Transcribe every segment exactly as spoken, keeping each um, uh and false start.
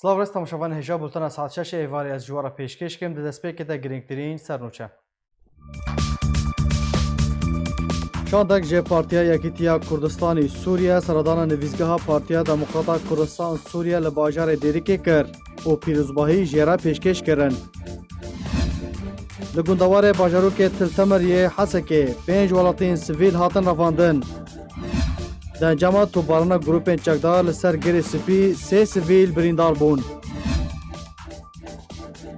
Silav rêz temaşevanên hêja, bultena saet şeşê êvarê ez ji we re pêşkêş kim. Di destpêkê de girîngtirîn sernûçe. Şandek ji Partiya Yekîtiya Kurdistanê Sûriye seredana nivîsgeha Partiya Demokrata Kurdistan Sûriye li bajarê Dêrikê kir û pîrozbahî jê re pêşkêş kirin. Li gundewarê bajarokê Til Temir yê Hesekê pênc welatiyên sivîl hatin revandin. Di encama topbarana grûpên çekdar li ser Girê Spî sê sivîl birîndar bûn.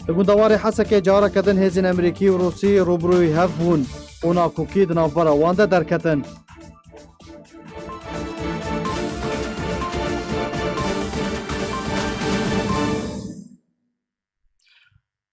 Li gundewarê Hesekê careke din hêzên Amerîkî û Rûsî rûbirûyî hev bûn û nakokî di navbera wan de derketin.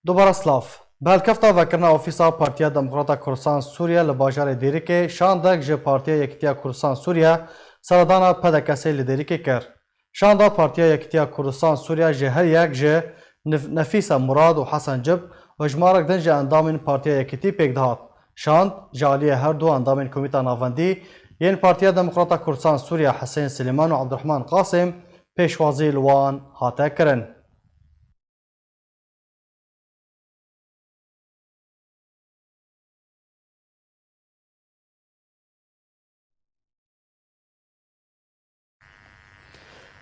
Dubare silav. Bi helkefta vekirina ofîsa Partiya Demokrata Kurdistan Sûriye li bajarê Dêrikê, şandek ji Partiya Yekîtiya Kurdistan Sûriye seredana P D K S'ê li Dêrikê kir. Şanda Partiya Yekîtiya Kurdistan Sûriye ji her yek ji Nif-, Nefîse Murad û Hesen Cib û hejmarek din ji endamên Partiya Yekîtî pêk dihat. Şand ji aliyê her du endamên Komîta Navendî yên Partiya Demokrata Kurdistan Sûriye Husên Silêman û Ebdurehman Qasim pêşwazî li wan hate kirin.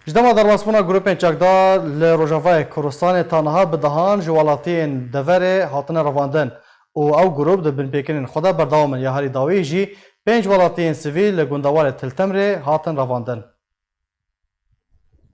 Ji dema derbasbûna grûpên çekdar li Rojavayê Kurdistanê ta niha bi dehan ji welatiyên deverê hatine revandin û ew grûp di binpêkirinên xwe de berdewam in. Ya herî dawî jî pênc welatiyên sivîl li gundewarê Til Temrê hatin revandin.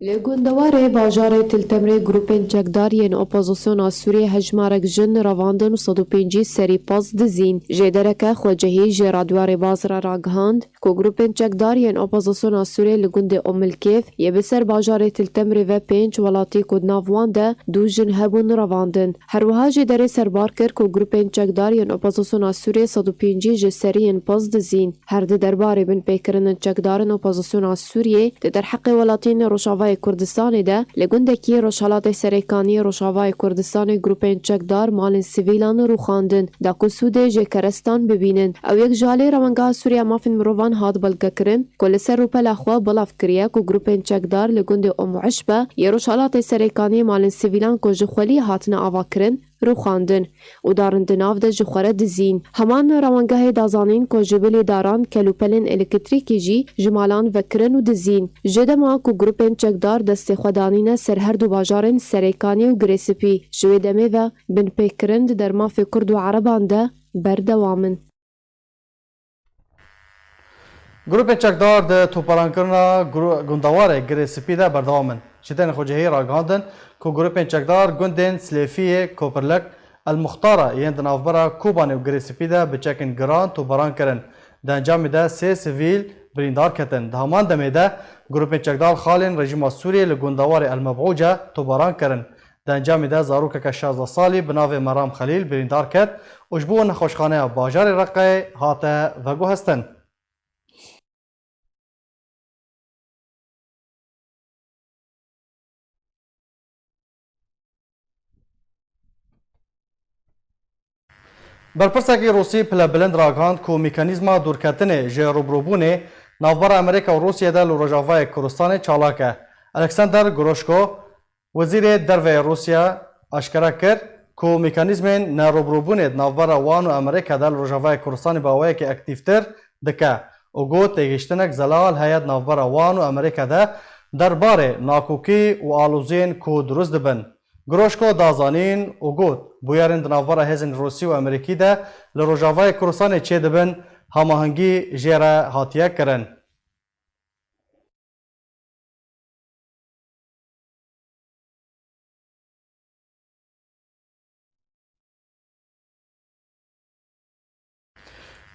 Li gundewarê bajarê Til Temrê grûpên çekdar yên opozisyona Sûriyê hejmarek jin revandin û sed û pêncî serî pas dizîn. Jêdereke xwecihî ji Radyoya Rêbaz re ragihand ku grûpên çekdar yên opozisyona Sûriyê li gundê Umilkêf yê bi ser bajarê Til Temrê ve pênc welatî ku di nav wan de du jin hebûn revandin. Her wiha jêderê serbar kir ku grûpên çekdar yên opozisyona Sûriyê sed û pêncî ji seriyên pas dizîn. Her di derbarê binpêkirinên çekdarin opozisyona Sûriyê di derheqê welatiyên Rojavayê Kurdistanê de li gundekî Rojhelatê Serêkaniyê Rojavayê Kurdistanê grûpên çekdar malên sivîlan rûxandin da ku sûdê ji kerestan bibînin. Ew yek ji alî Rewengeha Sûriya Mafên Mirovan hat belgekirin ku li ser rûpela xwe belav kiriye ku grûpên çekdar li gundê Umm Uşbe yê Rojhelatê Serêkaniyê malên sivîlan ku ji xwelî hatine avakirin, rûxandin û darin di nav de ji xwe re dizîn. Heman rewengehê da zanîn ku ji bilî daran kelûpelên elektrîkê jî ji malan vekirin û dizîn. Ji dema ku grûpên çekdar destê xwe danîne ser her du bajarên Serêkanî û Girê Spî, ji wê demê ve binpêkirin di dermafê Kurd û Ereban de berdewam in. Grûpên çekdar di topbarankirina gru-, gundewarê Girê Spî de berdewam in. Şêdên xwecihî ragihandin ku grûpên çekdar gundên Silêfiyê, Koperlek, El Muxtara yên di navbera Kobanê û Girê Spî de bi çekên giran topbaran kirin. Di encamê de sê sivîl birîndar ketin. Di heman demê de grûpên çekdar xalên rejîma Sûriyê li gundewarê El Mebûce topbaran kirin. Di encamê de zarokeke şazdeh salî bi navê Meram Xelîl birîndar ket û ji bo nexweşxaneya bajarê Reqeyê hate veguhestin. Berpirsekî Rûsî pilebilind ragihand ku mekanîzma dûrketinê ji rûbirûbûnê navbera Amerîka û Rûsiyê de li Rojavayê Kurdistanê çalak e. Alexander Groşko, Wezîrê Derve yê Rûsya aşkera kir ku mekanîzmên nerûbirûbûnê di navbera wan û Amerîka de li Rojavayê Kurdistanê bi awayekî aktîftir dike û got, têgihiştinek zelal heye di navbera wan û Amerîka de derbarê nakokî û aloziyên ku dirust dibin. Groşko da zanîn û got, bûyerên di navbera hêzên Rûsî û Amerîkî de li Rojavayê Kurdistanê çêdibin, hamahengî jê re hatiye kirin.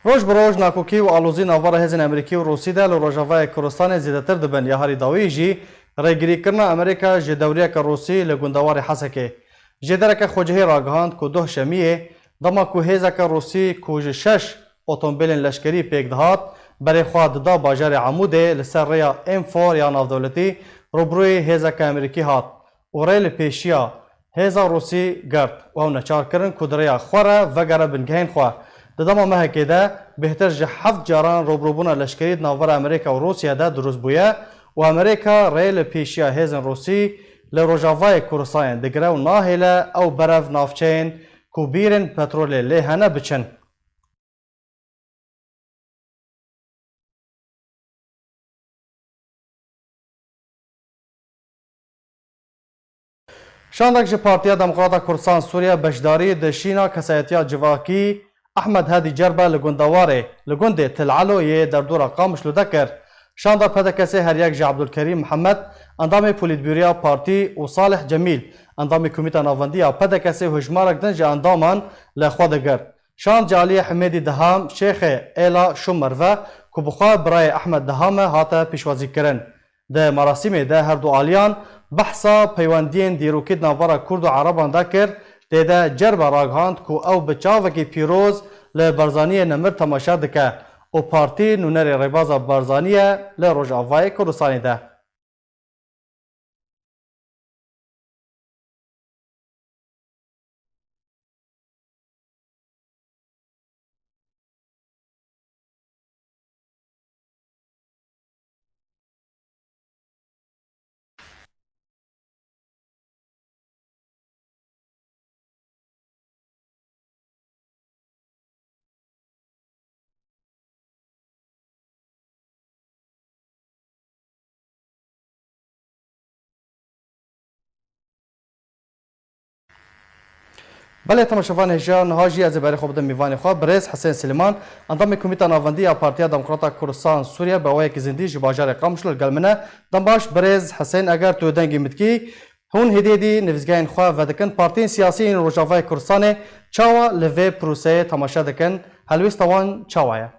Roj bi roj nakokî û alozî navbera hêzên Amerîkî û Rûsî de li Rojavayê Kurdistanê zêdetir dibin. Ya herî dawî jî rêgirîkirina Amerîka ji dewriyeke Rûsî li gundewarê Hesekê. Jêdereke xwecihî ragihand ku doh şemiyê, dema ku hêzeke Rûsî ku ji şeş otomobîlên leşkerî pêk dihat, berê xwe dida bajarê Amûdê li ser rêya M four ya navdewletî, rûbirûyê hêzeke Amerîkî hat û rê li pêşiya hêza Rûsî girt û ew neçar kirin ku di rêya xwe re vegere bingehên xwe. Di dema mehekê de bêhtir ji heft caran rûbirûbûna leşkerî di navbera Amerîka û Rûsya de dirust bûye û Amerîka rê li pêşiya hêzên Rûsî li Rojavayê Kurdistanê digire û nahêle ew berev navçeyên ku bîrên petrolê lê hene biçin. Şandek ji Partiya Demokrata Kurdistan Sûriye beşdarî di şîna kesayetiya civakî Ehmed Hedî Cerbe li Gundewarê, li gundê Til Elo yê derdora Qamişlo de kir. Şanda P D K S'ê her yek ji Ebdulkerîm Mihemed, endamê Polîtbûroya partî û Salih Cemîl, endamê Komîta Navendî ya P D K S'ê û hejmarek din ji endaman li xwe digir. Şand ji aliyê Himêdî Deham Şêxê Êla Şumer ve ku bi xwe birayê Ehmed Deham e hate pêşwazîkirin. Di merasîmê de her du aliyan behsa peywendiyên dîrokî di navbera Kurd û Ereban de kir, tê de Cerbe ragihand ku ew bi çavekî pîroz li Barzaniyê nemir temaşe dike û partî nûnerê rêbaza Barzanî ye li Rojavayê Kurdistanê de. Belê, temaşevanê hêja, niha jî ez ê berê xwe bidim mîvanê xwe, birêz Hisên Silêman, endamê Komîta Navendî ya Partiya Demokrata Kurdistan Sûriye, bi awayekî zindî ji bajarê Qamişlo li gel min e. Dem baş, birêz Hisên, eger tu dengê min dikî, hûn hêdî hêdî nivîsgehên xwe vedikin. Partiyên siyasî yên Rojavayê Kurdistanê çawa li vê proseyê temaşe dikin? Helwêsta wan çawa ye?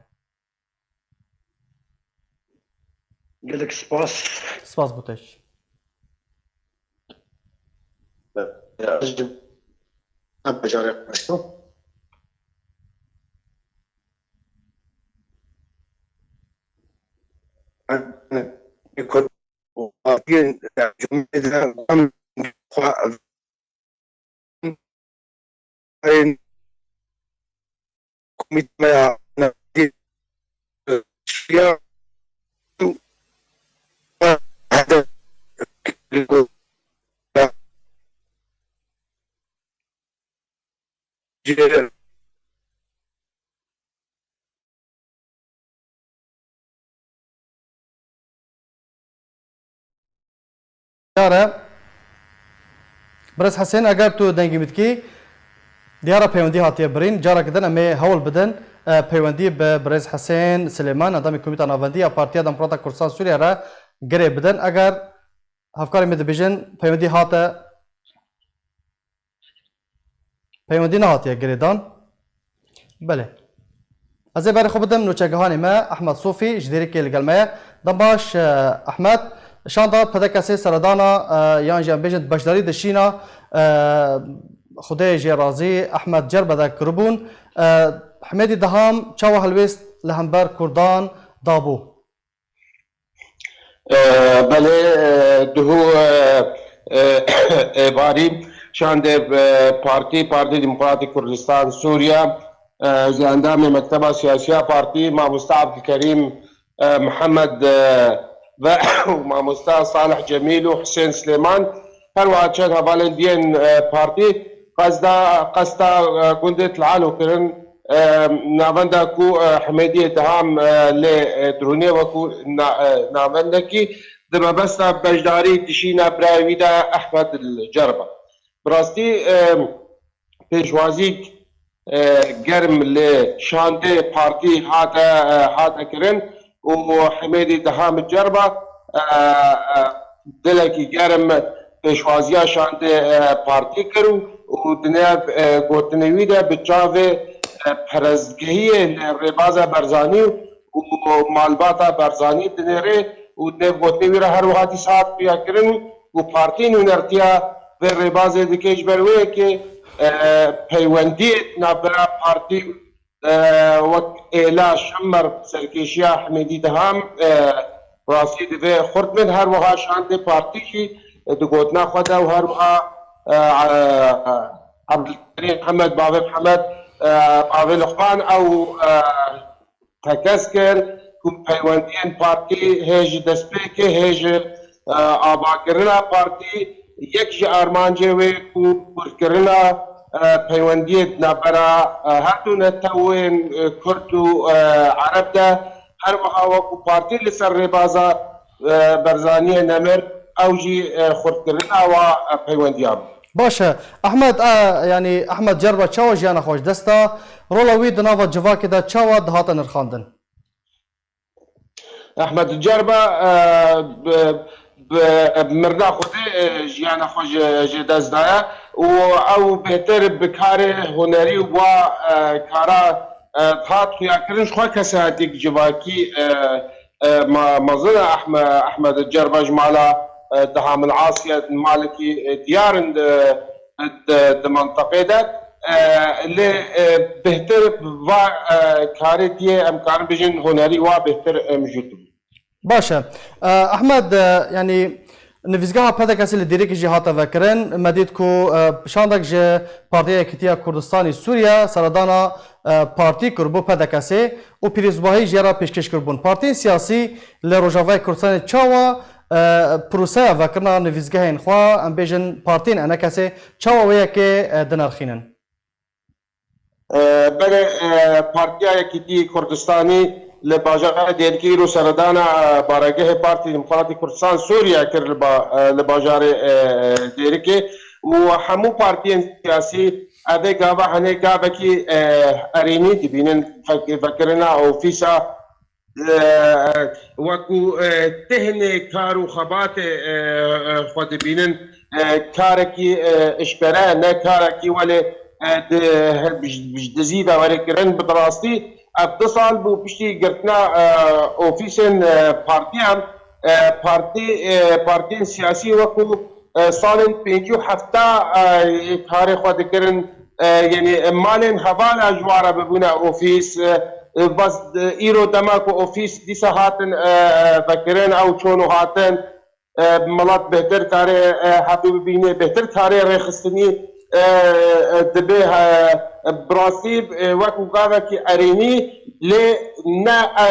Gelek spas. Spas bo te jî. Ez ji em bejarê xweşo. Em ê Kurd û partiyên cumhuriyê de em xwe komîte me ya navendî şiya hedef Diyar e. Birêz Hesên, eger tu dengê min dikî, diyar e peywendî hatiye birîn. Careke din em ê hewl bidin, e, peywendî bi birêz Hesên Silêman, endamê Komîta Navendî ya Partiya Demokrata Kurdistan Sûriye re girê bidin. Eger hevkarê me dibêjin, peywendî hate Peywendî nehatiye girêdan. Belê. Ez ê berê xwe bidim nûçegihanê me, Ehmed Sofî, ji Dêrikê li gel me ye. Dem baş, e, Ehmed, şanda P D K S'ê seredana, e, yan jî em bêjin beşdarî di şîna, e, Xwedê jê razî, Ehmed Cerbe de kiribûn. E, Himêdî Deham çawa helwêst li hember Kurdan dabû? E, belê, e, duhû, e, e, êvarî şandê, e, partî, Partî Demokratîk Kurdistan Sûriye, e, ji endamê Mekteba Siyasî ya partî, Mamoste Abdulkerîm, e, Mihemed, e, ve û Mamoste Salih Cemîl û Husên Silêman, her wiha çend hevalên diyên, e, partî qesda, qesta, e, gundê Til Elo kirin. E, navenda ku, e, Himêdiyê Deham, e, lê, e, dirûnê wekû na-, e, navendekî di mebesta beşdarî dişîne birayê wî de Ehmed Cerba. Bi rastî, e, pêşwazîk, e, germ li şandê partî hate, e, hate kirin û Himêdî Deham Cerba, e, e, dilekî germ pêşwaziya şandê, e, partî kir û, û di nêv, e, gotinê wî de bi çavê, e, perestgehiyê li rêbaza Barzanî û malbata Barzanî dinêrê û di nêv gotinê wî re her wiha dîsa hat xuyakirin û partî nûnertiya vê rêbazê dike ji ber wê yekê, e, peywendiyê navbera partî e, wek êla Şemmer serkêşiya Hemêdî Deham, e, rastî divê xurt bin. Her wiha şandê partî jî, e, di gotina xwe de û her wiha, e, e, Abdulkerîm Mihemed, Bavê Mihemed, e, Bavê Luqman ew, e, tekez kir ku peywendiyên partî hê ji destpêkê, hê ji, e, avakirina partî, Yek ji armancê wê ku kurdkirina, e, peywendiyê di navbera, e, her du netewên, e, kurd û, e, ereb de, her wiha wekû partî li ser rêbaza, e, Barzaniyê nemir, ew jî, e, xurtkirina wa, e, peywendiyan bû. Baş e. Ehmed, e, yanî Ehmed Cerba çawa jiyana xwe ji dest da? Rola wî di nava civakê de çawa dihate nirxandin? Ehmed Cerba, e, bi, bi mirina Xwedê, e, jiyana xwe ji, ji dest daye û ew bêhtir bi karê hunerî wa, e, kara, e, hat xuyakirin, ji xwe kesayetîk civakî, e, e, ma-, mezin e. Ehme-, Ehmed Cerba ji mala, e, Dihamil Asiye, malekî, e, diyar in di, di, di menteqê de. E, lê, e, bêhtir va, e, karê diyê, em karin bijin hunerî wa bêhtir, e, mijûl dibû. Baş e. E, Ehmed, e, yanî nivîzgeha P D K S'ê li Dêrikê jî hate vekirin. Me dît ku, e, şandek ji Partiya Yekîtiya Kurdistanê Sûriye seredana, e, partî kiribû P D K S'ê û pîrozbahî jê re pêşkêş kiribûn. Partiyên siyasî li Rojavayê Kurdistanê çawa, e, proseya vekirina nivîzgehên xwe, em bêjin partiyên E N K S'ê, çawa wê yekê, e, dinirxînin? E, belê, e, Partiya Yekîtî Kurdistanî li bajarê Dêrikê îro seredana, e, baregehê Partî Demokratî Kurdistan Sûriye kir li ba-, e, li bajarê, e, Dêrikê û hemû partiyên siyasî evê gava hene gavekî, e, erênî dibînin vek-, vekirina ofîsa, e, wekû, e, tehnê kar û xebatê, e, e, xwe dibînin, e, karekî, e, eşkere, ne karekî welê, e, di, ji, ji dizî ve were kirin. Bi rastî ev du sal bû piştî girtina, e, ofîsên, e, partiyan, e, partî, e, partiyên siyasî wekû, e, salên pêncî û hefta, e, karê xwe dikirin, e, yanî, e, malên hevala ji wan re bibûne ofîs, e, e, bas, e, îro dema ku ofîs dîsa hatin, e, e, vekirin, ew çûn û hatin, e, milet bêhtir karê, e, hevdû bibîne, bêhtir karê rêxistinî, e, e, dibe, e, bi rastî, e, wekû gavekî erênî, lê ne, e,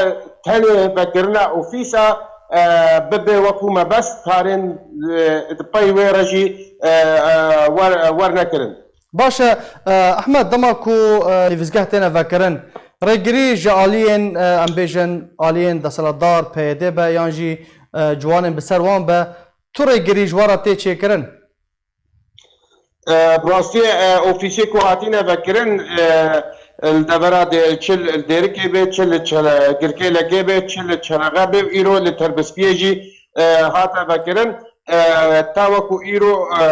tenê vekirina ofîsa, e, bibe wekû mebest, karên, e, di pey wê re jî, e, e, wer-, wernekirin. Baş e, e, Ehmed, dema ku, e, nivîzgeh têne vekirin, rêgirî ji aliyên, e, em bêjin, aliyên desthilatdar, P Y D be yan jî, e, ciwanên bi ser wan be, tu rêgirî ji wan re tê çêkirin? E, bi rastî, e, ofîsê ku hatîne vekirin, e, li devera dê-, çi li Dêrikê be, çi li Çele-, Girkêlekê be, çi li Çelexe be, îro li Terbispiyê jî, e, hate vekirin. E, ta wekû îro, e,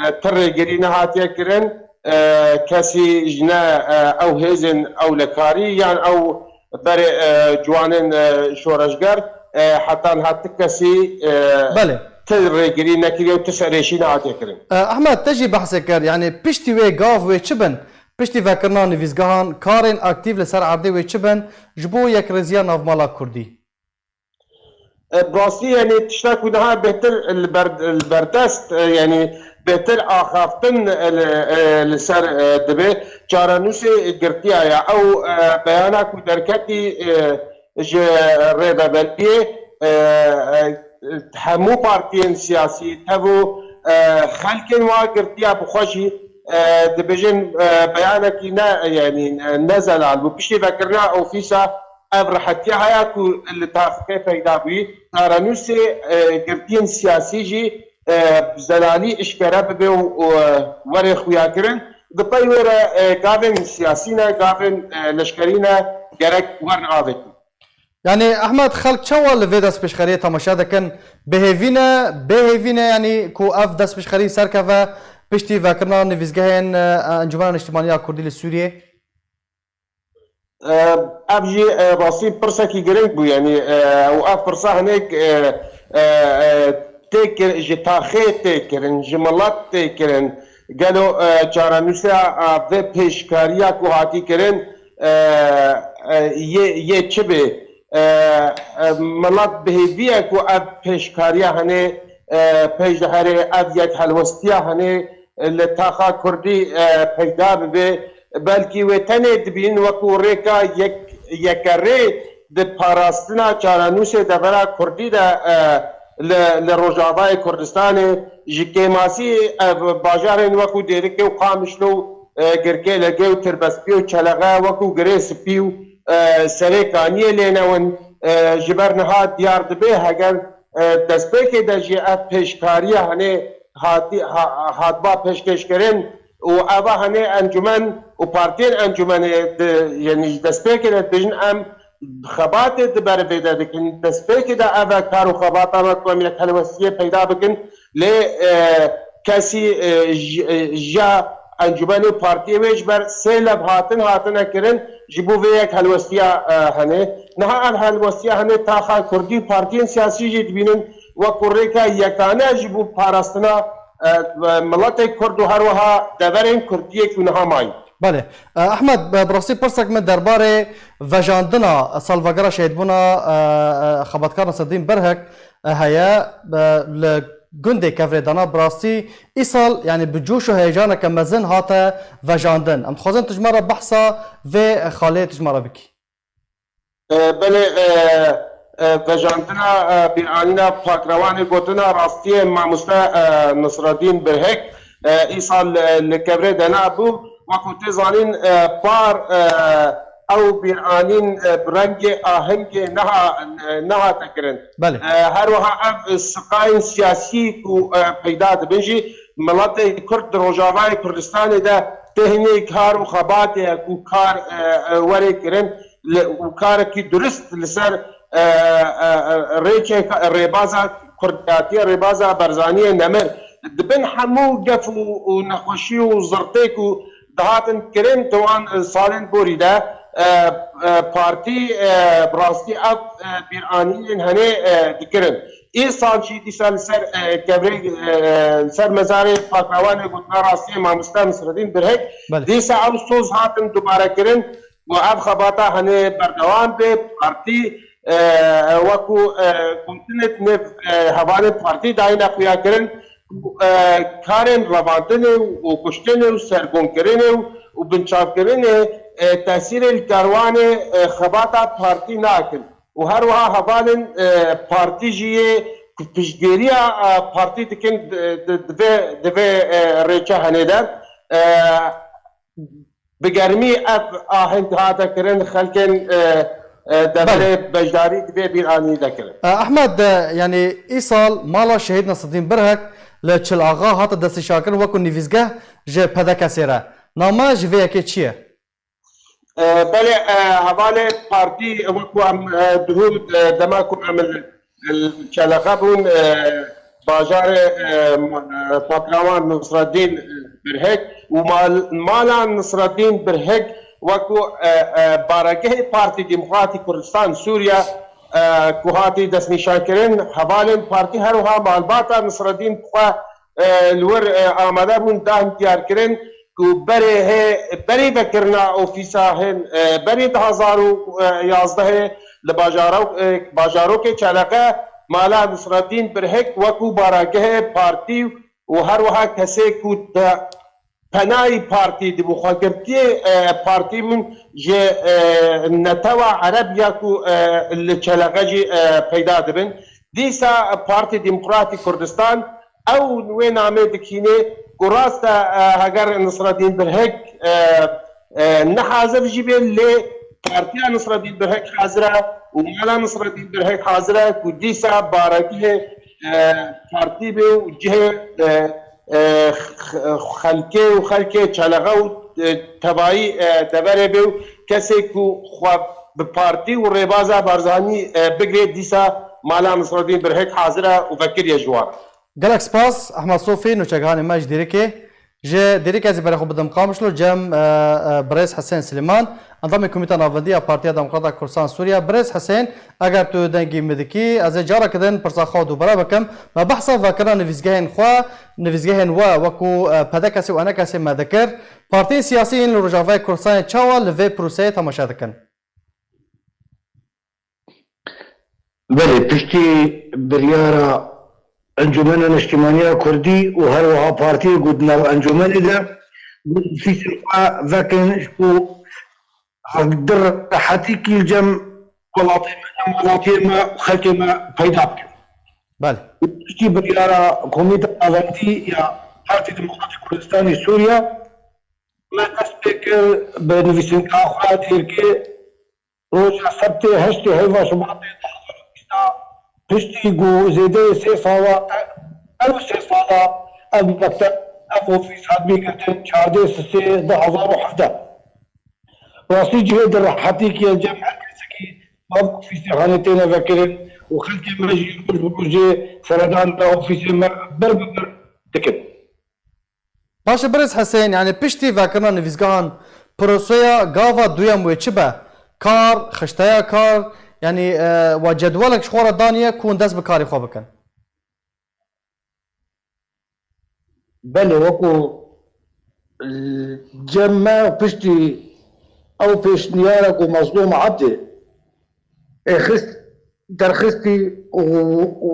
e, ti rêgirî nehatiye kirin. E, kesî ji ne, e, ew hêzên ewlekarî yan ew berê, e, ciwanên, e, şoreşger, e, heta niha ti kesî, e, Belê. ti rêgirî nekiriye û ti serêşî nehatiye kirin. E, Ehmed, te jî behsê kir, yanî piştî wê gav wê çi bin? Piştî vekirina nivîzgehan, karên aktîf li ser erdê wê çi bin ji bo yekrêziya navmala Kurdî? E, bi rastî, yanî tişta ku niha bêhtir li ber-, li berdest, e, yanî bêhtir axaftin, e, li, e, li ser, e, dibe. Çarenûsê girtiya ye. Ew, e, beyana ku derketî, e, ji rêveberiye, e, e, hemû partiyên siyasî, tev û, e, xelkên wa girtiya bi xwe jî, e, dibêjin, e, beyanekî ne, yanî, e, ne zelal bû. Piştî vekirina ofîsa ev rehetiya heye ku li taxtê peyda bûyî. Çarenûsê, e, girtiyên siyasî jî, e, zelalî eşkere bibe û, û, e, were xuyakirin. Di pey wê re, e, gavên siyasî ne, gavên, e, leşkerî ne, gerek werin avêtin. Yanî Ehmed, xelk çawa li vê destpêşxeriyê temaşe dikin? Bi hêvî ne, bê hêvî ne, yanî ku ev destpêşxerî serkeve piştî vekirina nivîzgehên, e, Encûmena Niştimanî ya Kurdî li Sûriyê? E, ev jî, e, rastî pirsekî girîng bû, yanî, e, û ev pirsa hinek, e, e, e, tê kir-, ji taxê tê kirin, ji milet tê kirin. Gelo, e, çarenûsa, e, vê pêşkariya ku hatî kirin, e, e, yê, yê çi bê? E, e, milet bi hêvî ye ku ev pêşkariya hene, e, pêş de here, ev yek helwestiya hene, li taxa Kurdî, e, peyda bibe, belkî wê tenê dibînin wekû rêka yek-, yekerê di parastina çarenûsê devera Kurdî de, e, li, li Rojavayê Kurdistanê ji kêmasî ev bajarên wekû Dêrikê û Qamişlo û, e, Girkêlegê û Tirbespî û Çelexe wekû Girê Spî û, e, Serê Kaniyê lê newin, e, ji ber niha diyar dibe heger, e, destpêkê de jî ev pêşkariya henê hatî-, ha-, hatba pêşkêşkirin û eva henê encûmen û partiyên encûmenê di, yanî ji destpêkê de dibêjin em xebatê di bervê de dikin. Destpêkê de ev e kar û xebata me ku em yek helwestiyê peyda bikin. Lê, e, kesî, e, ji, e, ji ya encûmen û partiyê wê ji ber sê lev hatin, hatine kirin, ji bo vê yek helwestiya, e, hene. Niha ev helwestiya hene taxa Kurdî û partiyên siyasî jî dibînin wekû rêka yekane ji bo parastina, e, miletê Kurd û her wiha deverên Kurdiyê ku niha mayî. Belê. E, Ehmed, bi, bi rastî pirsek min derbarê vejandina salvegera şehîdbûna, e, e, xebatkar Nasreddîn Birhik, e, heye, e, li gundê Kevrê Dana bi rastî îsal, yanî bi coş û heyecaneke mezin hate vejandin. Em dixwazin tu ji me re behsa vê xalê tu ji me re bikî. E, belê, e, e, vejandina, e, bîranîna pakrewanê gotina rastiyê mamoste, e, Nasreddîn Birhik, e, îsal, e, li Kevrê Dena bû. Wekû tê zanîn, e, par, e, ew bîranîn, e, bi rengê ahengê neha-, e, nehate kirin. Belê. E, her wiha ev siqayên siyasî ku, e, peyda dibin jî, miletê Kurd di Rojavayê Kurdistanê de têhnê kar û xebatê ye ku kar, e, e, were kirin. Li, û karekî durist li ser, e, e, e, rêkê, rêbaza Kurdiyatiyê, rêbaza Barzaniyê nemir. Di bin hemû gef û, û nexweşî û zirtê ku dihatin kirin di wan salên borî de, e, e, partî, e, bi rastî ev, e, bîranînên henê, e, dikirin. Îsal jî dîsa li ser, e, kevrê, e, li ser mezarê pakrewanê gotina rastiyê mamoste Nasreddîn Birhik, Belê. dîsa ew soz hatin dubare kirin. Û ev xebata hene berdewam be, partî, e, wekû, e, gotinê di nêv, e, hevalên partî dayîne xuyakirin ku, e, karên revandinê û kuştinê û sergonkirinê û, û binçavkirinê, e, tesîrê li kerwanê, e, xebata partî nakin. Û her wiha hevalên, e, partî jî yê ku piştgiriya, e, partî dikin di, di, di vê, di vê, e, rêçe henê de, e, bi germî ev aheng hate kirin, xelkên, e, e, deverê Belê. beşdarî di vê bîranî de kirin. E, Ehmed, e, yanî îsal mala Şehîd Nasreddîn Birhek li Çil Axa hate destnîşankirin wekû nivîsgeh ji P D K'ê re. Name ji vê yekê çi ye? E, belê, e, hevalê partî wekû em, e, duhû, e, dema ku em li, li Çelexe bûn, e, bajarê, e, ma-, e, Pakrawan Nasreddîn Birhek û mal-, mala Nasreddîn Birhek wekû, e, e, baregehê Partî Demokratîk Kurdistan Sûriye, e, ku hatî destnîşankirin, hevalên partî her wiha malbata Nasreddîn bi xwe, e, li wir, e, amade bûn, dan diyar kirin ku berê hê, berî vekirina ofîsa hên, e, berî du hazar û yazdehê li bajarok-, e, bajarokê Çelexe mala Nasreddîn Birhek wekû baragehê partî û her wiha kesê ku di penayî partî dibû, xwegirtiyê, e, partî bûn, ji, e, netewa Ereb ya ku, e, li Çelexe jî, e, peyda dibin. Dîsa Partî Demokratîk Kurdistan ew wê namê dikînê ku rast e, e, heger Nasreddîn Birhek, e, e, ne hazir jî bê, lê partiya Nasreddîn Birhek hazir e û mala Nasreddîn Birhek hazir e ku dîsa baregihê, e, partî bê û cihê, e, e, x-, x-, xelkê û xelkê Çelexe û, e, tevayî, e, deverê bê û kesê ku xwe bi partî û rêbaza Barzanî, e, bigirê, dîsa mala Nasreddîn Birhek hazir e û vekirî ye ji wan. Gelek spas, Ehmed Sofî, nûçegihanê me ji Dêrikê. Ji Dêrikê ez ê berê xwe bidim Qamişlo, cem, e, e, birêz Hisên Silêman, endamê Komîta Navendî ya Partiya Demokrata Kurdistan Sûriye. Birêz Hisên, eger tu dengî min dikî, ez ê careke din pirsa xwe dubare bikim. Me behsa vekirina nivîsgehên xwe, nivîsgehên we wekû, e, P D K'ê û E N K'ê me dikir. Partiyên siyasî yên li Rojavayê Kurdistanê çawa li vê proseyê temaşe dikin? Belê, piştî biryara Encûmena Niştimaniya Kurdî û her wiha partiyê ku di nav encûmenê de, ku ofîsên xwe vekin, ji ku di rehetîkî li cem welatê me, welatiyê me û xelkê me peyda bikin. Belê. Piştî biryara Komîta Navendî ya Partî Demokratîk Kurdistanê Sûriye, me dest pê kir bi nivîsîngeha xwe ya Têrkê. Roja Sebtê heştê heyva Şubatê du hezar û bîst a, piştî ku zêdeyê sê sala, ev sê sala ev mekteb, ev ofîs hat bîrgirtin, çardê sisê du hezar û hevdeh. Rastî cihê di rehetî ki cem her kesekî ev ofîsê hanê têne vekirin û xelkê me jî roj bi rojê seredana ofîsê me bir bi bir dikin. Baş e birêz Hesên, yanî piştî vekirina nivîsgehan, proseya gava duyem wê çi be? Kar, xişteya kar, yanî e, we cedwelek ji xwe re daniye ku hûn dest bi karê xwe bikin? Belê, wekû cem me piştî ew pêşniyara ku Mezlûm Ebdê ê xist derxistî û, û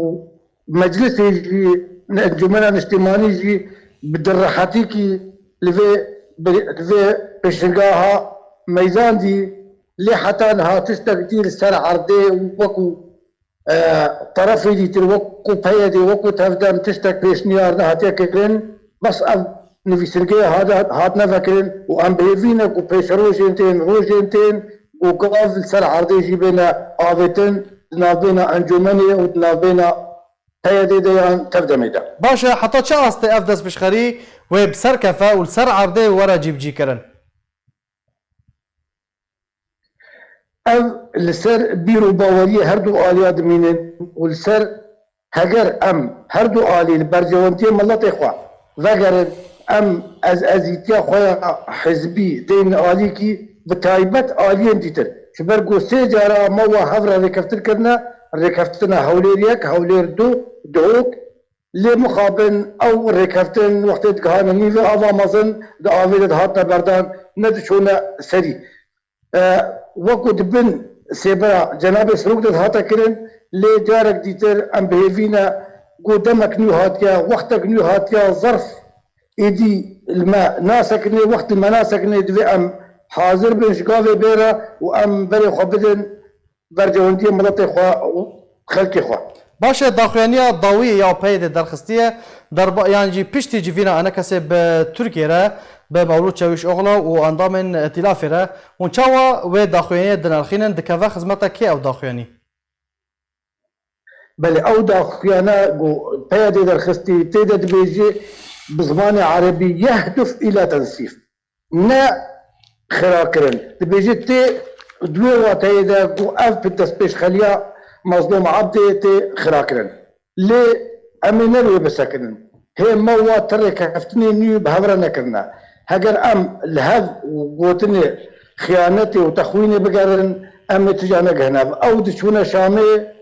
meclisê jî, Encûmena Niştimanî jî bi direhetîkî li vê, li vê pêşngaha meydandî, lê heta niha tiştek dî li ser erdê û wekû e, terefê dîtir wekû P Y D, wekû tevdem tiştek pêşniyar nehatiye kirin. Bes ev nivîsingehê hate, hatine vekirin û em bi hêvî ne ku pêşerojên tên, rojên tên û gav li ser erdê jî bêne avêtin di navbêna encûmenê û di navbêna P Y D de yan tevdemê de. Baş e, heta çi astê ev destpêşxerî wê bi ser kefe û li ser erdê were cîbicîkirin? Ev li ser bîr û baweriyê her du aliya dimînin û li ser heger em her du alî li berjewendiyê miletê xwe vegerin, em ezezîtiya xwe ya hizbî dênin alîkî, bi taybet aliyên dîtir. Ji ber ku sê cara me wa hev re rêkeftin kirine, rêkeftina Hewlêr yek, Hewlêr du, Duhok, lê mixabin ew rêkeftin wextê digihane nîvê ava mezin di avê de dihatine berdan, nediçûne serî. E, wekû di bin sêbera Cenabê Serok de dihate kirin, lê carek dîtir em bi hêvî ne ku demek nû hatiye, wextek nû hatiye, zerf êdî li me nasekinê, wext li me nasekinê, divê em hazir bin ji gavê bê re û em berê xwe bidin bercewendiyê miletê xwe û xelkê xwe. Baş e, daxuyaniya dawiyê ya PYDê derxistiye, derba-, yan jî piştî civîna ENKSê bi Tirkiyê re, bi Mewlûd Çewîşoglu û endamên îtîlafê re, hûn çawa wê daxuyaniyê dinirxînin, dikeve xizmeta kê ew daxuyanî? Belê, ew daxuyana ku PYDê derxistî, tê de dibêje bi zimanê erebî yehduf îla tensîf. Ne xirakirin. Dibêje tê di wê wateyê de ku ev destpêşxeliya Mazlûm Ebdê tê xirakirin. Lê em ê ne wê bisekinin. Hê me wa ti rêkeftinê nû bi hev re nekirine. Heger em li hev gotinê xiyanetê û texwînê bigerin, em ê tija negihine. Ew diçûne Şamê,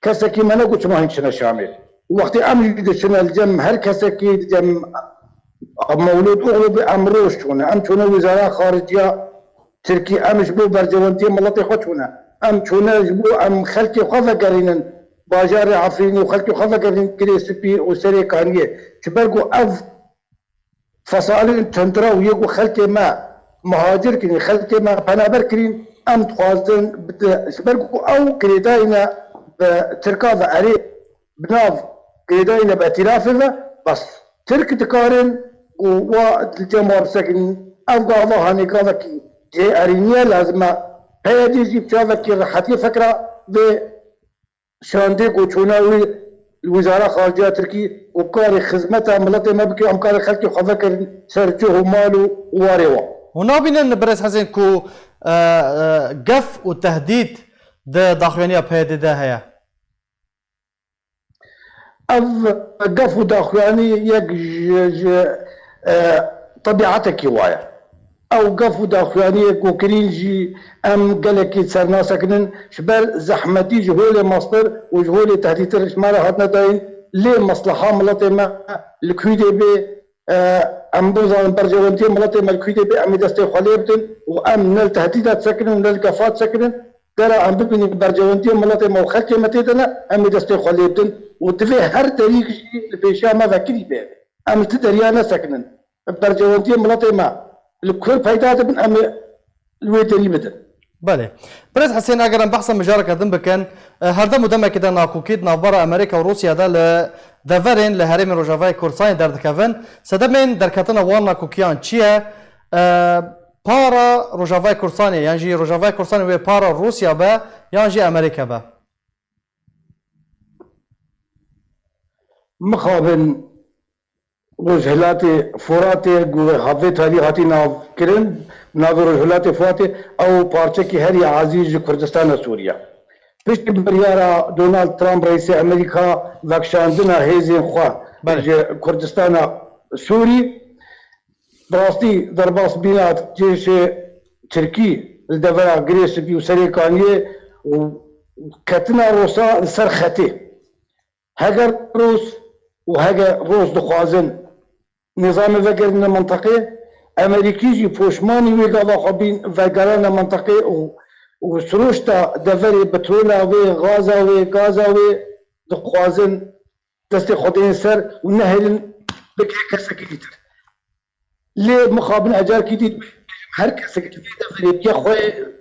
kesekî me negot çima hîn çine Şamê. Wextê em jî diçine li cem her kesekî, li cem Mewlûd Oglu bi em roj çûne. Em çûne Wizara Xariciya Tirkî, em ji bo bercewendiyê miletê xwe çûne. Em çûne ji bo em xelkê xwe vegerînin bajarê Efrînê û xelkê xwe vegerînin Girê Spî û Serê Kaniyê. Ji ber ku ev fesalên tundrew yê ku xelkê me muhacir kirîn, xelkê me penaber kirîn, em dixwazin bi, ji ber ku ew girêdayî ne bi Tirka ve erê, bi nav girêdayî ne bi îtîlafê ve, bes Tirk dikarin ku wa li cem wa bisekinîn. Ev gava hanê gavekî cihê erînî ye, lazim e PYDê jî bi çavekî rehetiyê fikra vê şandê ku çûna wî li Wizara Xariciya Tirkî û karê xizmeta miletê me bike, em karê xelkê xwe vekirin ser cih û mal û warê wan. Hûn nabînin birêz Hesên ku, e, e, gef û tehdîd di daxuyaniya PYDê de heye? Ev gef û daxuyanî yek ji, ji, e, tebîetekî wa ye. Ew gef û daxuyaniyê ku kirîn jî em gelekî ser nasekinin, ji ber zehmetî ji holê mestir û ji holê tehdîtir ji me re hatine dayîn, lê mesleha miletê me li kûdê bê, e, em bizanin berjewendiyê miletê me li kûdê bê, em ê destê xwe lê bidin û em ne li tehdîda disekinin û ne li gefa disekinin. Gera em bibînin berjewendiyê miletê me û xelkê me tê de ne, em ê destê xwe lê bidin û divê her derîk jî li pêşiya me vekirî bê. Em li ti deriya nesekinin. Berjewendiyê miletê me li ku peyda dibin, em ê li wê derî bidin. Belê. Birêz Hesên, eger em behsa mijareke din bikin, e, her dem û demekê de nakokî di navbera Amerîka û Rûsya de li deverên li herêmên Rojavayê Kurdistanê derdikevin. Sedemên derketina wan nakokiyan çi ye? E, para Rojavayê Kurdistanê, yan jî Rojavayê Kurdistanê wê para Rûsya be, yan jî Amerîka be? Mixabin Rojhilatê Furatê, ku vê tarî hatî navkirin, navê Rojhilatê Furatê, ew parçekî herî ezîz ji Kurdistana Sûriye. Piştî biryara Donald Trump, reîsê Amerîka, vekişandina hêzên xwe Belê. ji Kurdistana Sûrî, bi rastî derbasbîna cêşê Tirkî li devera Girê Spî û Serê Kaniyê û ketina Rûsa li ser xetê. Heger Rûs û heger Rûs dixwazin nîzamê vegerîne mintiqê, Amerîkî jî poşmanî wê gava xwe bîn vegerane mintiqê û, û sirûşta deverê petrola wê, gaza wê, gaza wê dixwazin destê xwe deyên ser û nehêlin bike kesekî dîtir. Lê mixabin ecarkî dî dibêjim, her kesek li vê deverê bike xweyê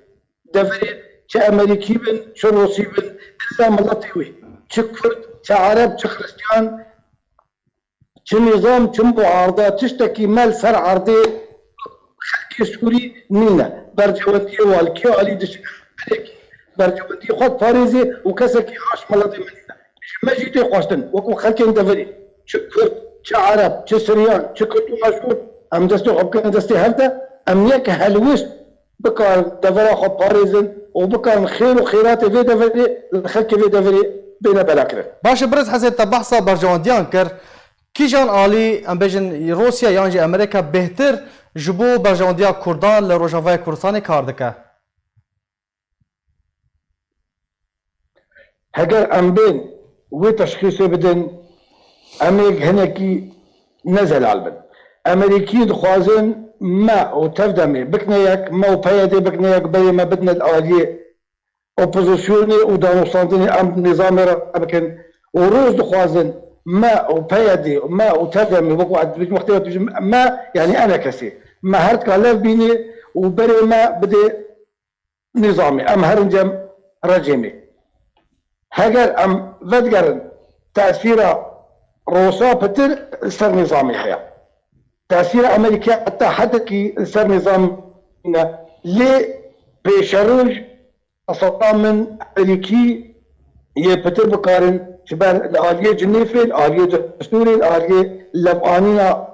deverê, çi Amerîkî bin, çi Rûsî bin, illa miletê wê, çi Kurd, çi Ereb, çi Xiristiyan, çi nîzam, çi muarda, tiştekî me li ser erdê xelkê Sûrî nîne. Berjewendiyê wan li kê alî dişin? Berjewendiyê xwe diparêzê û kesekî aş miletê me nîne. Ji me jî tê xwestin, wekî xelkên deverê, çi Kurd, çi Ereb, çi Siryan, çi Kurd û Aşûr, em destê xwe bikin destê hev de, em yek helwêst bikarin devera xwe parêzin û bikarin xêr û xêratê vê deverê li xelkê vê deverê bêne belakirin. Baş e, Birêz Hesên, te behsa berjewendiyan kir. Kîjan alî, em bêjin Rûsya yan jî Amerîka bêhtir ji bo berjewendiya Kurdan li Rojavayê Kurdistanê kar dike? Heger em bên wê teşxîsê bidin, em ê hinekî ne zelal bin. Amerîkî dixwazin me û Tevdemê bikine yek, me û P Y D'ê bikine yek, berê me bidine li aliyê opozisyonê û danûstandinê, em nîzamê re bikin û Rûs dixwazin me û P Y D, me û Tevdemê, wekî ez dibêjim, wextê ez dibêjim me, yanî enekesê, me her tika lev bînê û berê me bidê nîzamê, em herin cem rejîmê. Heger em vedigerin, tesîra Rûsa pitir li ser nîzamê heye. Tesîra Amerîkî heta hedekî li ser nîzam ne. Lê pêşeroj esasa min Amerîkî yê pitir bikarin ji ber li aliyê Cinêfê, li aliyê destûrê, li aliyê levanîna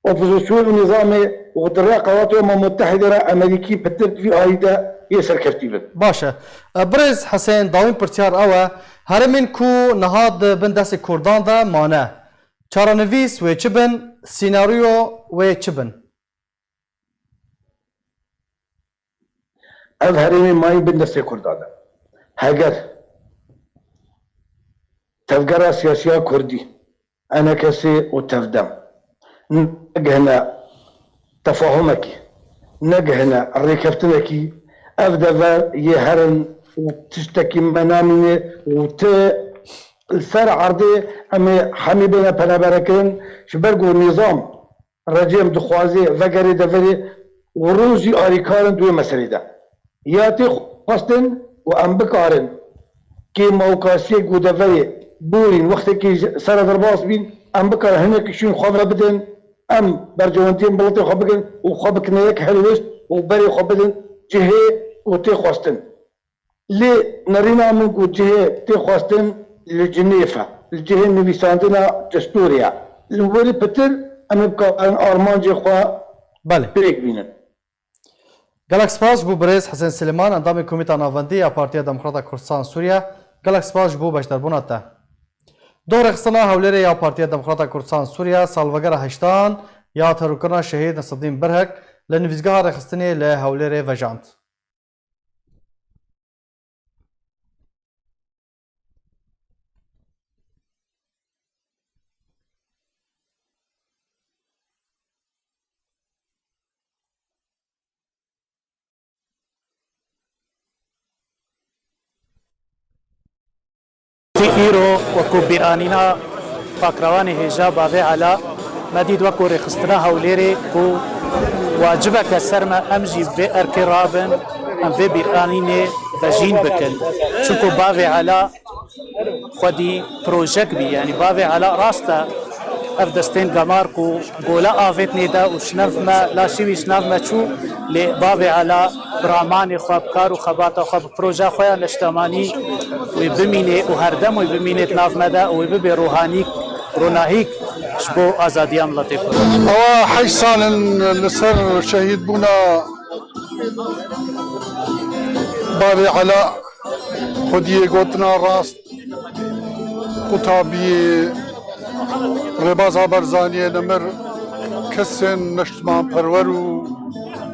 opozîsyon û nîzamê û di rê Qewato Umem Mutehîde re Amerîkî pitir di vî alî de yê serkeftî bin. Baş e. E, Birêz Hesên, dawîn pirsyar ew e, herêmên ku niha di bin destê Kurdan de mane, çarenivîs wê çi bin, sînaryo wê çi bin? Ev herêmê mayî bin destê Kurdan e. Heger tevgera siyasiya Kurdî, enekesê û Tevdem negihine tefahumekî, negihine rêkeftinekî, ev dever yê herin û tiştekî me namîne û ti li ser erdê em ê hemî bêne penaberekirin, ji ber ku nîzam Recem dixwaze vegerê deverê û Rûs jî alîkar in di wê meselê de. Ya tê xwestin û em bikarin kêmawkasiyê ku deverê borîn wextekî ji ser re derbas bîn, em bikarin hinekî şûn xwe ve bidin, em bercewendiyên miletê xwe bikin û xwe bikine yek helwêst û berê xwe bidin cihê ku tê xwestin. Lê nerîna min ku cihê tê xwestin li Cinêf e, li cihê nivîsandina destûrê ye. Li werî pitir em ê bikarin armancê xwe Belê. pêk bînin. Gelek spas ji bo birêz Hesên Silêman, endamê Komîta Navendî ya Partiya Demokrata Kurdistan Sûriye. Gelek spas ji bo beşdarbûna te. Doh rêxistina Hewlêrê ya Partiya Demokrata Kurdistan Sûriye salvegera heştan ya terorkirina Şehîd Nesedîn Birhik li nivîsgeha rêxistinê li Hewlêrê vejand. Tî îro wekû bîranîna pakravanê hêja bavê Ela, me dît wekû rêxistina Hewlêrê ku wacibeke ser me em jî vê erkê rabin, Em vê bîranînê vejîn bikin. Çunku bavê Ela xwedî projek bî. Yanî bavê Ela rast e, ev destên gemar ku gola avêtnê de û ji nav me, laşî wî ji nav me çû, lê bavê Ela bi ramanê xwe, bi kar û xebata xwe, bi proja xwe ya neştemanî wê bimînê û herdem wê bimînê di nav me de û wê bibe rohanîk, ronahîk ji bo azadiya miletê Kurd. Ewa heşt sal in li ser şehîdbûna bavê Ela, xwediyê gotina rast, qutabiyê Rêbaza Barzaniyê nemir, kesên neştimanperwer û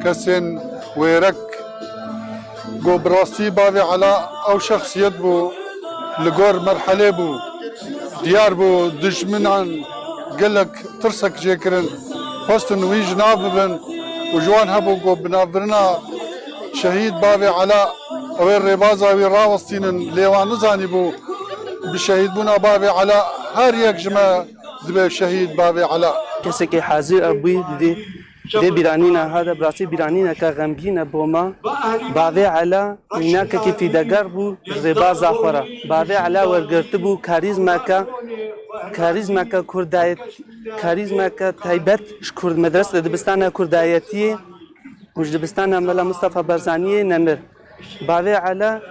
kesên wêrek. Go bi rastî bavê Ela ew şexsiyet bû, li gor merhelê bû. Diyar bû dijminan gelek tirsek jê kirin. Xwestin wî ji nav bibin û ji wan hebû ku bi navbirina şehîd bavê Ela ew ê rêbaza wî rawestînin, lê wan nizanîbû bi şehîdbûna bavê Ela her yek ji me dibe şehîd bavê Ela. Kesekî hazir e bûyî di vê, vê bîranîna hade, bi rastî bîranîneke xemgîn e bo me. Bavê Ela mînakekî fîdegar bû rêbaza xwe re. Bavê Ela wergirtibû karîzmeke, karîzmeke kurdayet, karîzmeke taybet ji Kurd, medrese dibistana kurdayetiyê û ji dibistana Mela Mistefa Barzaniyê nemir. Bavê Ela,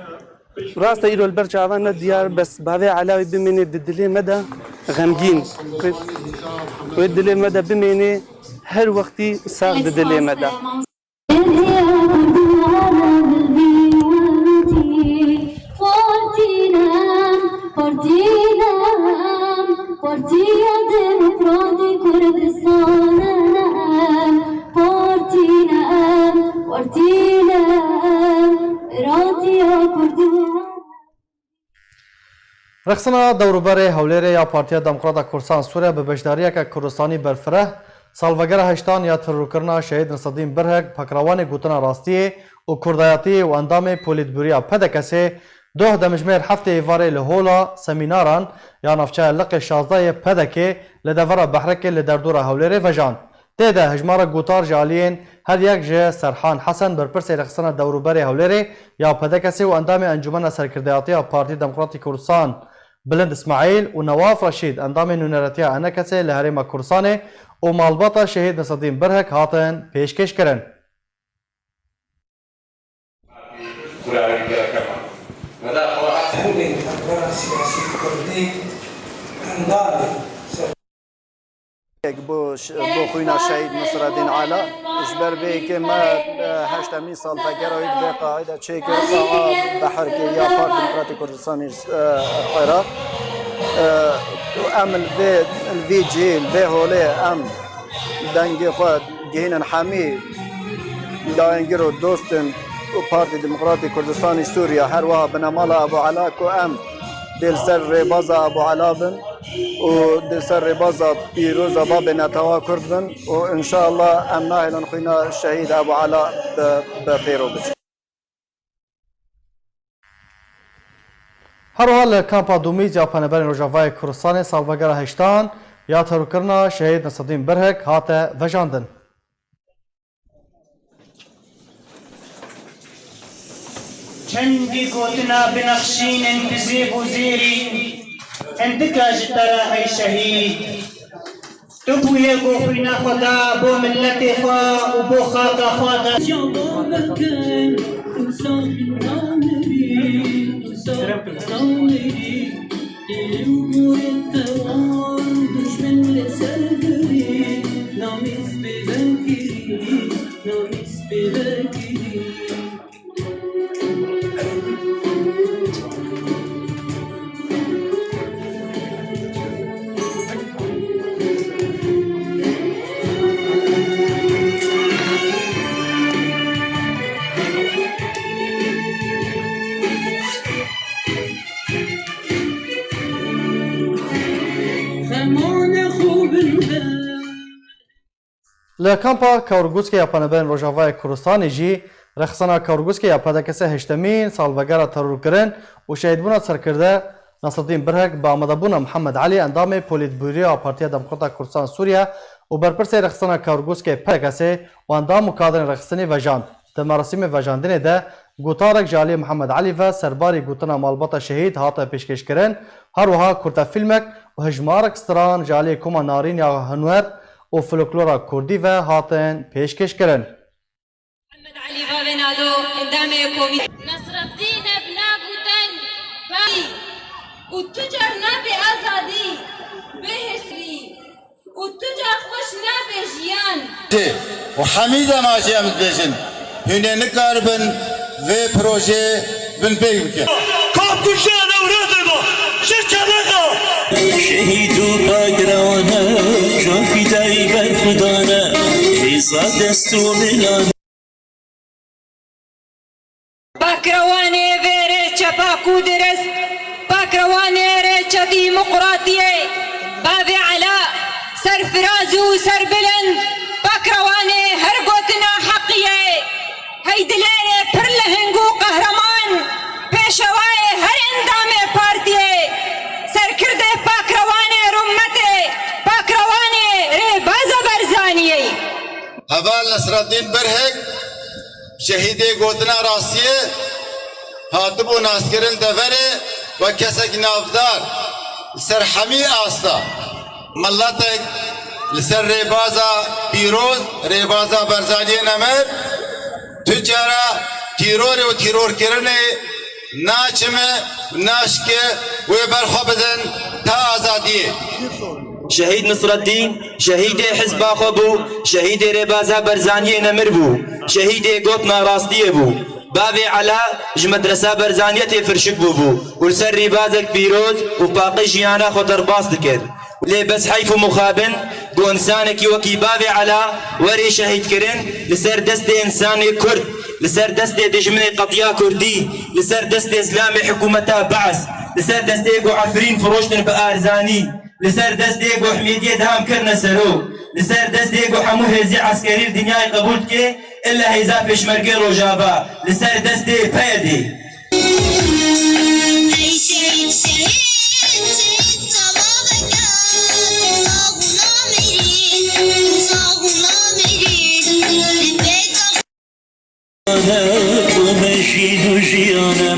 rast e, îro li ber çavan ne diyar, bes bavê Ela wê bimêne di dilê me de xemgîn. Wê, wê dilê me de bimêne her wextî sax di dilê me de. Partiya Kurdan, Partî em, Partî em, Partiya Demokratî Kurdistan em, Partî em, Partî em, Ratiya Kurdan. Rexsina dewrûberê Hewlêrê ya Partiya Demokrata Kurdistan Sûriye bi beşdariyeke Kurdistanî berfireh, salvegera heştan ya terorkirina Şehîd Nesedîn Birhek, pakrawanê gotina rastiyê û kurdayetiyê û endamê Polîtbûriya P D K S'ê, doh demjimêr heftê êvarê li hola semînaran ya navçeya Liqê şazdeh yê P D K'ê li devera Behrekê li derdora Hewlêrê vejand. Tê de hejmara gotar ji aliyên her yek ji Serhan Hesen, berpirsê rexistina dewrûberê Hewlêrê ya P D K S'ê û endamê Encûmena Serkirdeyatî ya Partî Demokratî Kurdistan Bilind Îsmaîl û Newaf Reşîd, endamê nûneretiya E N K S'ê li Herêma Kurdistanê û malbata Şehîd Nesedîn Birhek hatin pêşkêşkirin. Hûnên tevgera siyasî kurdî endamê ser- Bo ş-, bo xwîna şehîd Nisredîn Ela, ji ber vê yekê me, e, heştemîn salvegera wî di vê qe'ê de çêkir, qe'a Beherkê ya Parti Demokratîk Kurdistanê, e, Iraq. E, û em li vê, li vê cihê, li vê holê em dengê xwe gihînin hemî dayengir û dostên Partî Demokratîk Kurdistanê Sûriye, her wiha binemala Ebû Ela ku em dê li ser rêbaza Ebû Ela bin û dê li ser rêbaza pîroza babê netewa Kurd bin û înşallah em nahêlin xwîna şehîd Ebû Ela bi, bi xêr û biçin. Her wiha li kampa Dumîc ya Penaberên Rojavayê Kurdistanê salvegera heştan ya terorkirina Şehîd Nesedîn Birhek hate vejandin. Çendî gotina binexşînin bi zêb û zêrî, hindika ji te re ey şehîd. Tu bûye ku xwîna xwe da bo miletê xwe û bo xaka xwe da. Li kampa Kawrgûskê ya Penaberên Rojavayê Kurdistanê jî rexistina Kawrgûskê ya P D K S'ê heştemîn salvegera terorkirin û şehîdbûna serkirde Nasreddîn Birhek bi amadebûna Mihemed Elî, endamê Polîtbûroya Partiya Demokrata Kurdistan Sûriye û berpirsê rexistina Kawrgûskê P D K S'ê û endam û kadrên rexistinê vejand. Di merasîmê vejandinê de Gotarek ji alî Mihemed Elî ve serbarî gotina malbata şehîd hate pêşkêşkirin, her wiha kurtefîlmek û hejmarek stran ji alî Koma Narîn ya Hunwer û Folklora Kurdî ve hatin pêşkêşkirin. Mihemed Elî Vavê Nado, endamê komî. Nesreddîn ev nagotin, û tu car nabê azadî, bê hêsirî. Û tu car xweş nabe jiyan. Tê, û hemî dema jî em dibêjin, hûn ê nikaribin vê projeyê binpêk bikin. Kapkuşa Newrozê de ji çelexa. Şehîd û pakirane, can fîdayî berxwedane, hêza dest û milan. Pakrewanê vê rêçe pak û dirist, pakrewanê rêçe demokratiyê, bavê Ela, serfiraz û serbilind, pakrewanê her gotina heqiyê, hey dilêrê pir leheng û qehreman, pêşewayê her endamê partiyê, serkirdê pakrewanê rûmetê, pakrewanê rêbaza Barzaniyê. Heval Nesreddîn Birhik, şehîdê gotina rastiyê, hatibû naskirin deverê wek kesekî navdar li ser hemî asta. Miletek li ser rêbaza pîroz, rêbaza Barzaniyê nemir, tu cara tîrorê û tîrorkirinê naçime, naşke wê berxwe bidin ta azadiyê. Şehîd Nisreddîn, şehîdê hizba xwe bû, şehîdê rêbaza Barzaniyê nemir bû, şehîdê gotina rastiyê bû. Bavê Ela ji medresa Barzaniyê tê firşik bûbû û li ser rêbazek pîroz û paqij jiyana xwe derbas dikir. Lê bes heyf û mixabin ku însanekî wekî bavê Ela werê şehîdkirin li ser destê însanê Kurd, li ser destê dijminê qetiya Kurdî, li ser destê zilamê hikûmeta Be'es, li ser destê ku Efrîn firoştin bi arzanî, li ser destê ku Himêdiyê deham kirine serok, li ser destê ku hemû hêzê eskerî li dinyayê qebûl dike, illa hêza Pêşmergê Rojava, li ser destê P Y D'ê. Ey şehîd, şehîd, şehîd, çava veke, tu sax û namerî, tu sax û namerî, li pêka Qomejîn û jiyane,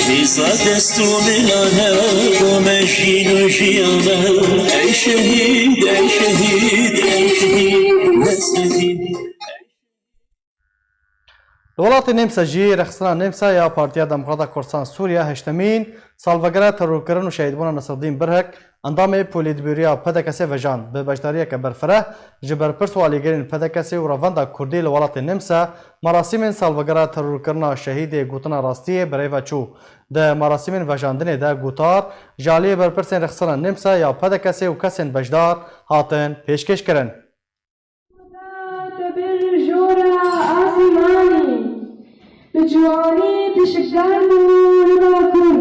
hêza dest û milane, qomejîn û jiyane, ey şehîd, ey şehîd, ey şehîd, Nesreddîn. Li welatê Nêmsa jî rêxistina Nêmsa ya Partiya Demokrata Kurdistan Sûriye heştemîn salvegera terorkirin û şehîdbûna Nesreddîn Birhik, endamê polîtbûroya P D K S'ê vejand. Bi beşdariyeke berfireh ji berpirs û alîgirên P D K S'ê û Revenda Kurdî li welatê Nêmsa, merasîmên salvegera terorkirina şehîdê gotina rastiyê bi rê ve çû. Di merasîmên vejandinê de gotar ji aliyê berpirsên rêxistina Nêmsa ya P D K S'ê û kesên beşdar hatin pêşkêşkirin. Te bir jora asîmanî, bi ciwanî pişikdar bû li Bakur.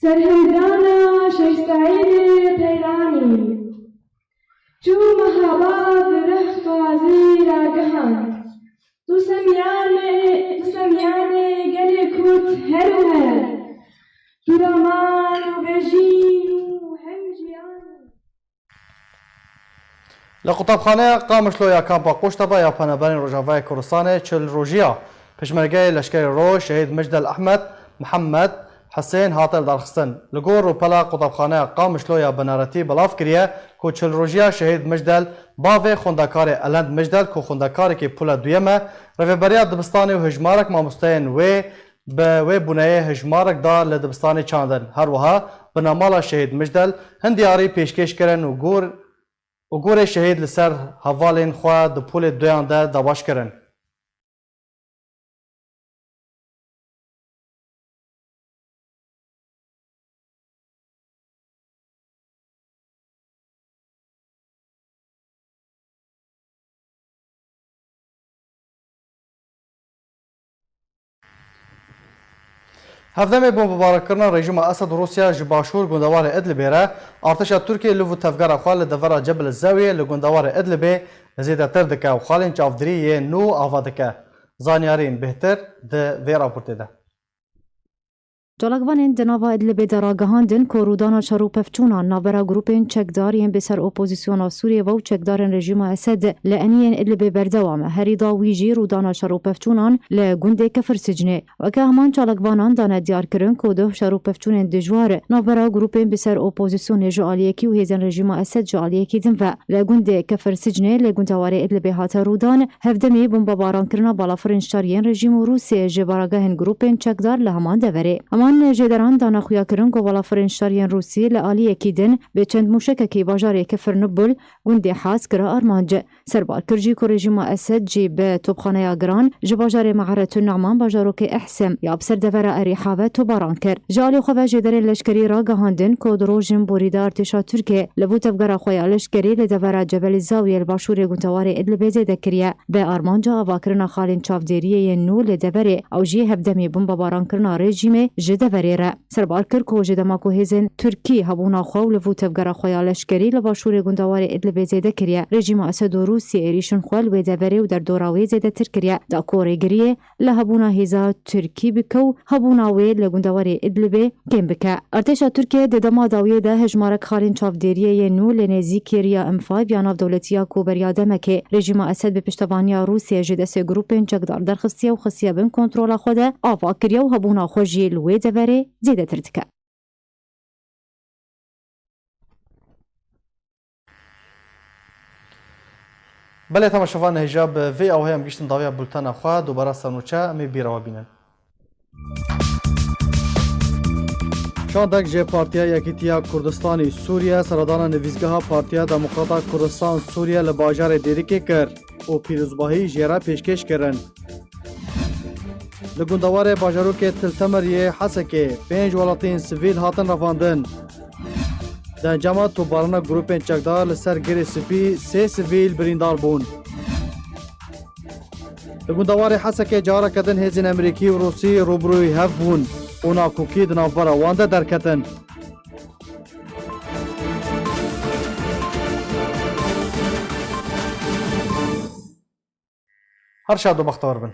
Serhildana Şêx Seîdê Peyranî. Çû mehaba bi rih qazî ragihand. Tu semyanê, tu semyanê gelê Kurd her û her. Tu raman û vejîn û hem jiyan. Li qutabxaneya Qamişlo ya Kampa Qoştaba ya Penaberên Rojavayê Kurdistanê çil rojiya Pêşmergeyê Leşkerê Roj Şehîd Micdel Ehmed, Mihemed, Hisên hate lidarxistin. Li gor rûpela qutabxaneya Qamişlo ya Binaretî belav kiriye ku çil rojiya Şehîd Micdel, bavê xwendekarê Elend Micdel ku xwendekarekî pûla duyem e, rêveberiya dibistanê û hejmarek mamosteyên wê bi wê bûneyê hejmarek dar li dibistanê çandin. Her wiha binamala Şehîd Mijdel hin diyarî pêşkêş kirin û gor û gorê şehîd li ser hevalên xwe di polê duyan de dabaş kirin. Hevdemê bombebarekirina rejîma Esed Rûsya ji başûr gundewarê Idlibê re, artêşa Tirkiyê li vû tevgera xwe li devera Cebil Zewiyê li gundewarê Idlibê zêdetir dike û xalên çavdirî yê nû ava dike. Zanyariyên bêhtir di vê raportê de. Çalakvanên di nava Idlibê de ragihandin ku rûdana şer û pevçûnan navbera grûpên çekdar yên bi ser opozisyona Sûriyê ve û çekdarên rejîma Esed li eniyên Idlibê berdewam e. Herî dawî jî rûdana şer û pevçûnan li gundê Kefir Sicnê. Weke heman çalakvanan dane diyarkirin ku duh şer û pevçûnên dijwar navbera grûpên bi ser opozisyonê ji aliyekî û hêzên rejîma Esed ji aliyekî din ve li gundê Kefir Sicnê li gundewarê Idlibê hate rûdan, hevdemî bombabarankirina balafirên şer yên rejîm û Rûsiyê ji baragehên grûpên çekdar li heman deverê. Heman jêderan dane xuyakirin ku balafirên şer yên Rûsî li aliyekî din bi çend mûşekekî bajarê Kefir Nubul, gundê Has kira armanc. Serbalkir jî ku rejîma Esed jî bi topxaneya giran ji bajarê Me'eretun Ne'man bajarokê Ehsim ya bi ser devera Erîha ve tobaran kir. Ji alî xwe ve jêderên leşkerî ragihandin ku di rojên borî de artêşa Tirkiyê li vû tevgera xwe ya leşkerî li devera Cebelî Zawiyê li başûrê gundewarê Idlibê zêde kiriye. Bi armanca avakirina xalên çavdêriyê yên nû li deverê, ew jî hevdemî bombabarankirina rejîmê ji deverê re. Serbar kir ku ji dema ku hêzên Tirkî hebûna xwe û li vû tevgera xwe ya leşkerî li başûrê gundewarê Idlibê zêde kiriye, rejîma Esed û Rûsiyê êrîşên xwe li wê deverê û derdora wê zêdetir kiriye, da ku rêgiriyê li hebûna hêza Tirkî bike û hebûna wê li gundewarê Idlibê kêm bike. Artêşa Tirkiyê di dema dawiyê de hejmarek xalên çavdêriyê yên nû li nêzîkî riya M five ya navdewletî ya ku beriya demekê rejîma Esed bi piştevaniya Rûsiyê ji destê grûpên çekdar derxistiye û xistiye bin kontrola xwe de ava kiriye û hebûna xwe jî li wê deverê zêdetir dike. Belê temaşevan, hêja bi vê awayê em giştin dawiya bultena xwe, dubara ser nûçe, em ê bîra we bînin. Çandek ji Partiya Yekîtiya Kurdistanê Sûriye seredana nivîsgeha Partiya Demokrata Kurdistan Sûriye li bajarê Dêrikê kir û pîrozbahî jê re pêşkêş kirin. Li gundewarê bajarokê Til Temer yê Hesekê pênc welatiyên sivîl hatin revandin. Di encama topbarana grûpên çekdar li ser Girê Spî sê sivîl birîndar bûn. Li gundewarê Hesekê careke din hêzên Amerîkî û Rûsî rûbirûyî hev bûn û nakokî di navbera wan de derketin. Her şad û bextewar bin.